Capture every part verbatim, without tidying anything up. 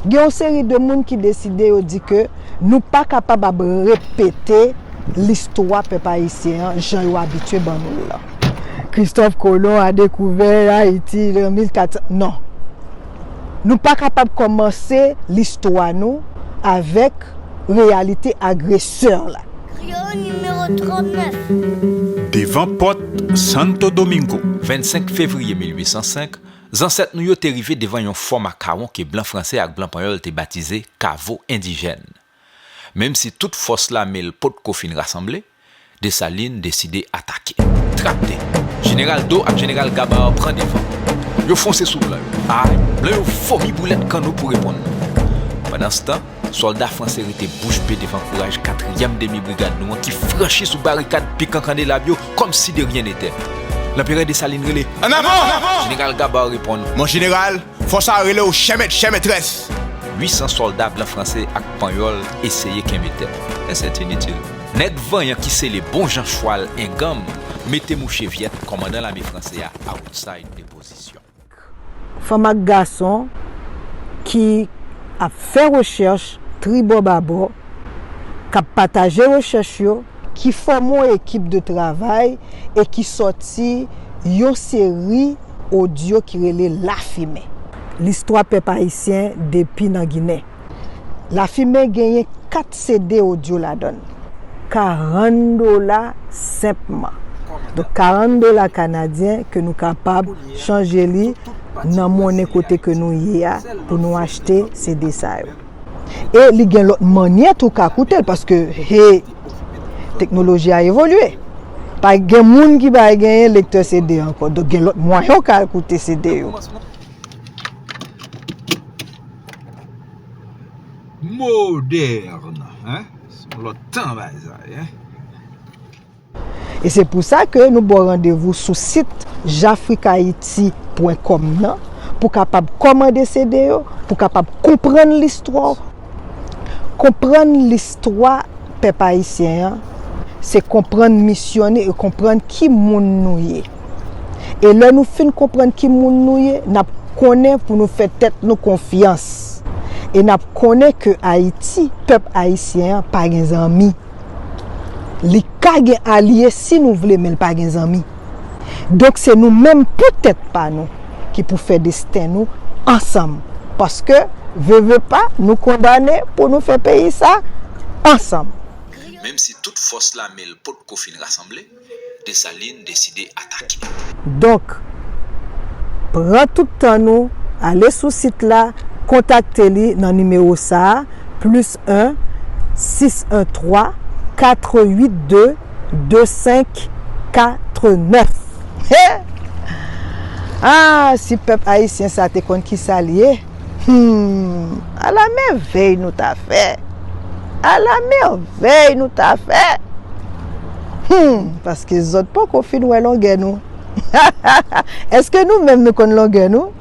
Gen yon seri de moun ki deside yo di ke nou pa kapab ap repete listwa pèp ayisyen an jan yo abitye ban nou l lan. Christophe Colomb a découvert Haïti en mille quatre cents. Non. Nou pa kapab kòmanse listwa nou avèk reyalite agresè la. Kreyòl nimewo trannèf. Devan pòt Santo Domingo. Vennsenk fevriye mil uit san senk, zansèt nou yo te rive devan yon fò makawon ke blan franse ak blan panyòl te batize kavo endijèn. Menm si tout fòs lame l potko fin rasanble, Desalin deside atake. Trapde, Jeneral Do ak Jeneral Gabar pran devan. Yo fonse sou blan yo. Ay, blan yo vomi boulèt kanno pou reponn. Pandanstan, sòlda franse rete bouch be devan kouraj katriyèm demi brigad nou an ki franchi sou barikad pikan kandelab yo kòmsi de ryen netè. Lanperè Desalin rele, An avan! Jeneral Gabar reponn, Mon jeneral, fòs a rele w chè mèt chè metrès. Uit san sòlda blan franse ak panyòl eseye kenbe tèt, men se t initil. Nèg vanyan ki sele bon jan chwal enganm mete mouche vyèt kòmandan lame franse a awotside de pozisyon. Fanm ak gason ki ap fè rechèch tribò babò, k ap pataje rechèch yo, ki fòme yon ekip de travay e ki sòti yon seri odyo ki rele Lafimen. Listwa pèp ayisyen depi nan Ginen. Lafimen genyen kat CD odyo ladan l. Karant dola senpman. Donk, karant dola kanadyen ke nou kapab chanje li nan monnen kote ke nou ye a pou nou achte CD sa yo. E li gen lòt mannyè tou ka koute l, paske, he, teknoloji a evolye. Pa gen moun ki pa genyen lektè CD ankò. Donk, gen lòt mwayen w ka al koute CD yo. Modèn, en? Se yon lòt tan bagay sa ye, en? E se pou sa ke nou ba w randevou sou sit jafrikayiti pwen kòm nan pou kapab kòmande CD yo, pou kapab konprann listwa w. Konprann listwa pèp ayisyen an, se konprann misyon ni e konprann ki moun nou ye. E lè nou fin konprann ki moun nou ye, n ap konnen pou nou fè tèt nou konfyans. E n ap konnen ke Ayiti, pèp ayisyen an, pa gen zanmi. Li ka gen alye si nou vle, men l pa gen zanmi. Donk, se nou menm pou tèt pa nou ki pou fè desten nou ansanm. Paske, ve ve pa, nou kondane pou nou fè peyi sa ansanm. Menm si tout fòs lame l potko fin rasanble, Desalin deside atake. Donk, pran tout tan nou, ale sou sit la, kontakte li nan nimewo sa a, plis en, sis en twa, kat uit de, de senk kat nèf. He! Ah, si pèp ayisyen sa te konn kisa l ye, hmm, ala mèvèy nou ta fè! Ala mèvèy nou ta fè! Hmm, paske zòt poko fin wè longè nou. Èske nou menm nou konn longè nou?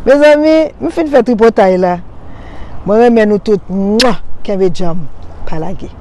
Mezanmi, m fin fè tripotay la. Mwen renmen nou tout. Mwa! Kenbe djanm. Pa lage.